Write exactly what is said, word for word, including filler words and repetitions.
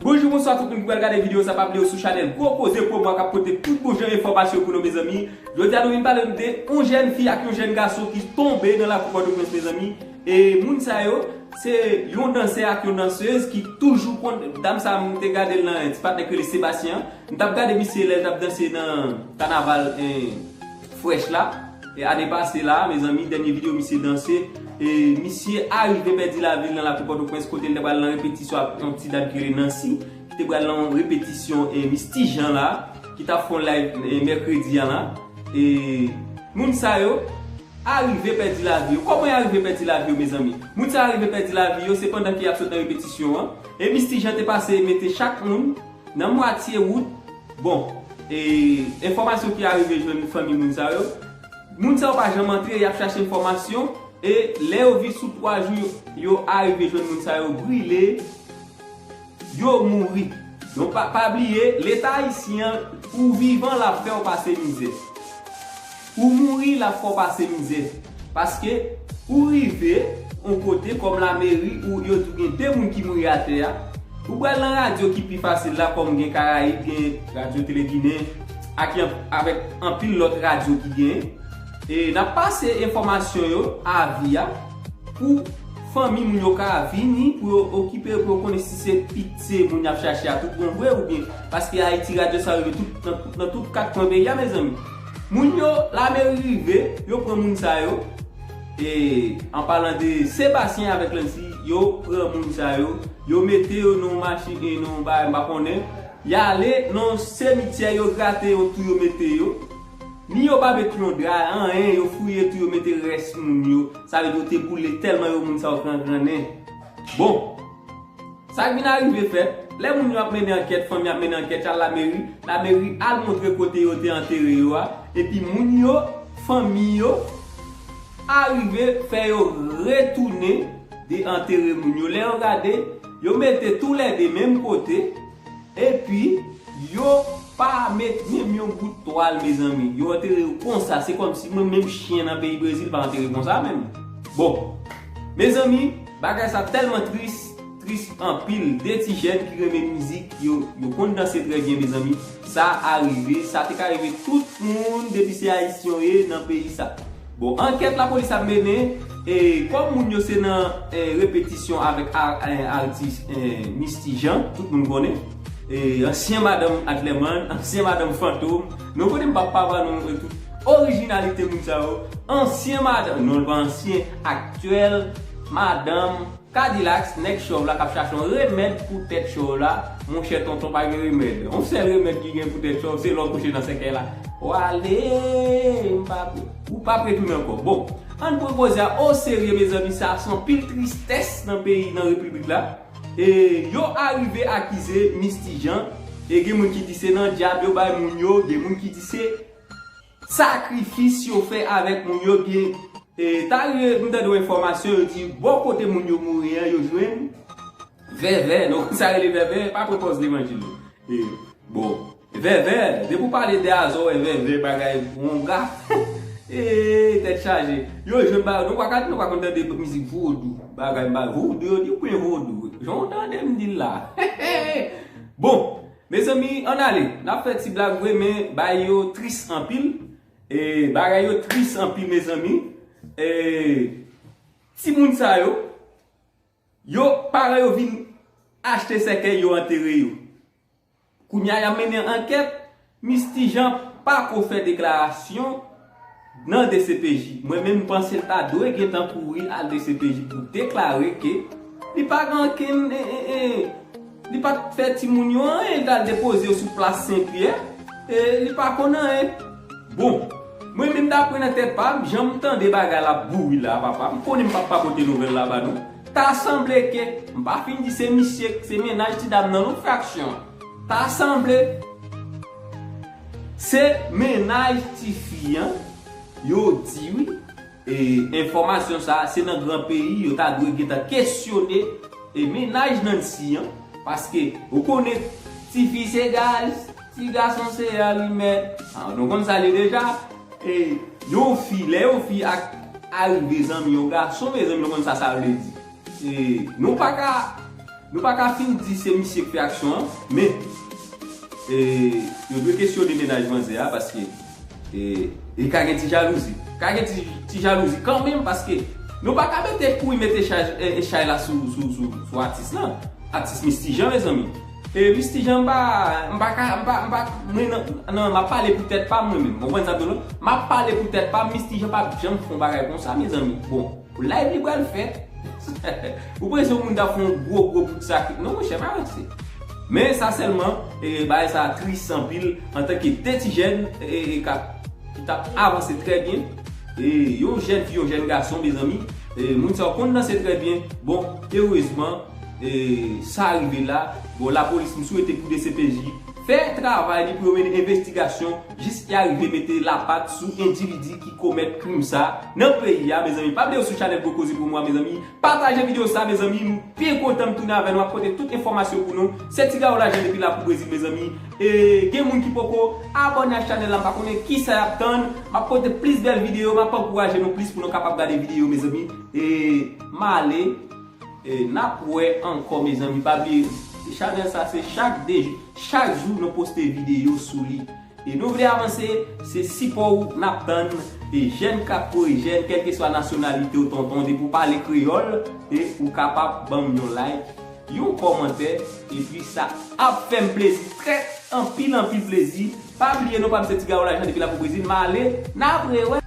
Bonjou, bonswa tout moun ki pral gade videyo sa, pa bliye w sou chanèl Gwo Koze Pwomwa k ap pote tout bon jan enfòmasyon pou nou, mezanmi. Jodi a nou vin pale de yon jèn fi ak yon jèn gason ki tonbe nan lakou Pòtoprens, mezanmi. E moun sa yo, se yon dansè ak yon dansez ki toujou konn, dam sa m te gade l nan ti patnè k rele Sebastien an. M t ap gade misye lè l t ap danse nan kanaval, eh, Fresh la. E ane pase la, mezanmi, dènye videyo misye danse, e misye arive pèdi lavi l nan lakou Pòtoprens kote l te pral nan repetisyon ak yon ti dam ki rele Nancy, ki te pral nan yon repetisyon, e Miss Tijan la, ki t ap fè yon live, e mèkredi an la. E moun sa yo arive pèdi lavi yo. Kòman yo arive pèdi lavi yo, mezanmi? Moun sa yo arive pèdi lavi yo, se pandan ke y ap sot nan repetisyon an. E Miss Tijan te pase mete chak moun nan mwatye wout. Bon, e enfòmasyon ki arive jwenn fanmi moun sa yo, moun sa yo pa janm antre, y ap chache enfòmasyon, e lè yo vin sou twa jou, yo, yo arive jwenn moun sa yo brile, yo mouri. Donk, pa, pa bliye, Leta ayisyen an, ou vivan, l ap fè w pase mizè. Ou mouri, l ap fè w pase mizè. Paske ou rive yon kote kòm lameri, ou yo di w gen de moun ki mouri atè a. Ou pral nan radyo ki pi fasil la, kòm gen Karayib, gen Radyo Tele Ginen, ak yon, avèk anpil lòt radyo ki genyen. E n ap pase enfòmasyon yo, avi a, pou fanmi moun yo ka vini, pou yo okipe yo, pou yo konnen si se pitye moun y ap chache a tout bon vre oubyen, paske Ayiti radyo sa rive tout, nan, nan tout kat kwen peyi a, mezanmi. Moun yo, lameri rive, yo pran moun sa yo. E, an palan de Sebastien avèk Lancy, yo pran moun sa yo, yo mete yo nan yon machin, e nan yon bagay, m pa konnen. Y ale nan yon semityè, yo grate yon twou, yo mete yo. Ni yo pa met yon dra, anyen, yo fouye twou, yo mete rès moun yo. Sa vle di yo te boule tèlman yo moun sa yo gran grannen. Bon, sa k vin arive fèt, lè moun yo ap mennen ankèt, fanmi ap mennen ankèt, y al lameri, lameri al montre kote yo te antere yo a, epi moun yo, fanmi yo, arive fè yo retounen de antere moun yo. Lè yo gade, yo mete toulède menm kote, epi yo pa met menm yon bout twal, mezanmi. Yo antere yo konsa, se kòmsi mwen menm chen nan peyi Brezil pa antere konsa menm. Bon, mezanmi, bagay sa tèlman tris, tris anpil. De ti jèn ki renmen mizik, yo, yo konn danse trè byen, mezanmi. Sa arive, sa te ka rive tout moun depi se ayisyen w ye nan peyi sa. Bon, ankèt lapolis ap mennen, e kòm moun yo se nan, e, repetisyon avèk a-, e, atis, e, Misty Jean, tout moun konnen, e, ansyen madanm Atleman, ansyen madanm Fantom, nou konnen m p ap papa nou, e, tout orijinalite moun sa yo, ansyen madanm, non, l pa ansyen, aktyèl madanm Kadilax, nèg chòv la k ap chache yon remèd pou tèt chòv la, monchè, tonton, pa gen remèd. Yon sèl remèd ki gen pou tèt chòv, se lè w kouche nan sèkèy la. W ale, m pa, ou p ap retounen ankò. Bon, ann pran koze a oserye, mezanmi, sa se yon pil tristès nan peyi, nan repiblik la. E yo arive akize Misty Jean, e gen moun ki di se nan dyab yo bay moun yo, gen moun ki di se sakrifis yo fè avèk moun yo, gen, e, ta rive m tande yon enfòmasyon, yo di bò kote moun yo mouri an, yo jwenn vèvè, nou konn sa rele vèvè, pa pran pòz levanjil, non. E, bon, vèvè, depi w pale de azò, wè vèvè, bagay wonga, e, tèt chaje. Yo jwenn ba, nou pa ka, nou pa konn tande mizik vodou, bagay, ba, vodou, yo di w pran vodou. Jan w tande m di l la. Bon, mezanmi, ann ale. N ap fè ti blag vre, men bay yo tris anpil. E bagay yo tris anpil, mezanmi. E timoun sa yo, yo, paran yo vin achte sèkèy, yo antere yo. Kounye a, y ap mennen ankèt. Misty Jean pako fè deklarasyon nan D C P J. Mwen menm, m panse l ta dwe gentan kouri al D C P J pou deklare ke li pa gen ankenn, e, e, e, li pa t fè timoun yo anyen, li t al depoze yo sou plas Sen Pyè, e li pa konn anyen. Bon, mwen menm, dapre nan tèt pa m, jan m tande bagay la ap bouri la, papa, m konnen m p ap pa pote nouvèl la ba nou. Ta sanble ke, m pa fin di se misye, se mennaj ti dam nan, non, fraksyon. Ta sanble se mennaj tifi an, yo di wi. E enfòmasyon sa a, se nan gran peyi, yo ta dwe gentan kesyone, e mennaj Nancy an, paske ou konnen tifi se gaz, ti gason se alimèt. Ah, nou konn sa li deja. E yon fi, lè yon fi ak, arive zanmi yon gason, mezanmi, nou konn sa sa vle di. E nou pa ka Nou pa ka fin di se misye k fè aksyon an, men e, yo dwe kesyone mennaj manzè a, paske e, e ka gen ti jalouzi. Ka gen ti, ti jalouzi kanmenm, paske nou pa ka mete kouri mete chay, e, e, chay la sou, sou, sou, sou atis lan. Atis Misty Jean, mezanmi. E Misty Jean, m pa, m pa ka, m pa, m pa, mwen nan, nan, m ap pale pou tèt pa m, mwen menm. Ou konprann sa m di w lan? M ap pale pou tèt pa m, Misty Jean p ap janm fè yon bagay konsa, mezanmi. Bon, pou live li pral fèt. Ou panse yon moun ta fè yon gwo, gwo bout sa ki, non, monchè, pa ranse. Men sa sèlman, e, bagay sa tris anpil, antanke de ti jèn, e, e, k ap, ki t ap avanse trè byen. E, yon jèn fi, yon jèn gason, mezanmi, e, moun sa yo konn danse trè byen. Bon, erezman, e, sa rive la. Bon, lapolis, m swete pou D C P J fè travay li pou yo mennen envestigasyon jis y arive mete lapat sou endividi ki komèt krim sa nan peyi a, mezanmi. Pa bliye w sou chanèl Gwo Koze pou mwa, mezanmi. Pataje videyo sa, mezanmi. M byen kontan m tounen avè nou, ap pote tout enfòmasyon pou nou. Se Ti Gawo Lajan depi la pou Brezil, mezanmi. E gen moun ki poko abòne ak chanèl la, m pa konnen kisa y ap tann. M ap pote plis bèl videyo, m ap ankouraje nou plis pou nou kapab gade videyo, mezanmi. E m ale, e n ap wè ankò, mezanmi. Pa bliye, chanèl sa se chak de, chak jou nou poste videyo sou li. E nou vle avanse, se sipò w n ap tann. E jèn k ap kore jèn, kèlkeswa nasyonalite w, tonton, depi w pale kreyòl, e ou kapab ban m yon like, yon kòmantè, epi sa ap fè m plezi, trè anpil, anpil plezi. Pa bliye non, pa m se Ti Gawo Lajan depi la pou Brezil, m ale, n ap rewè.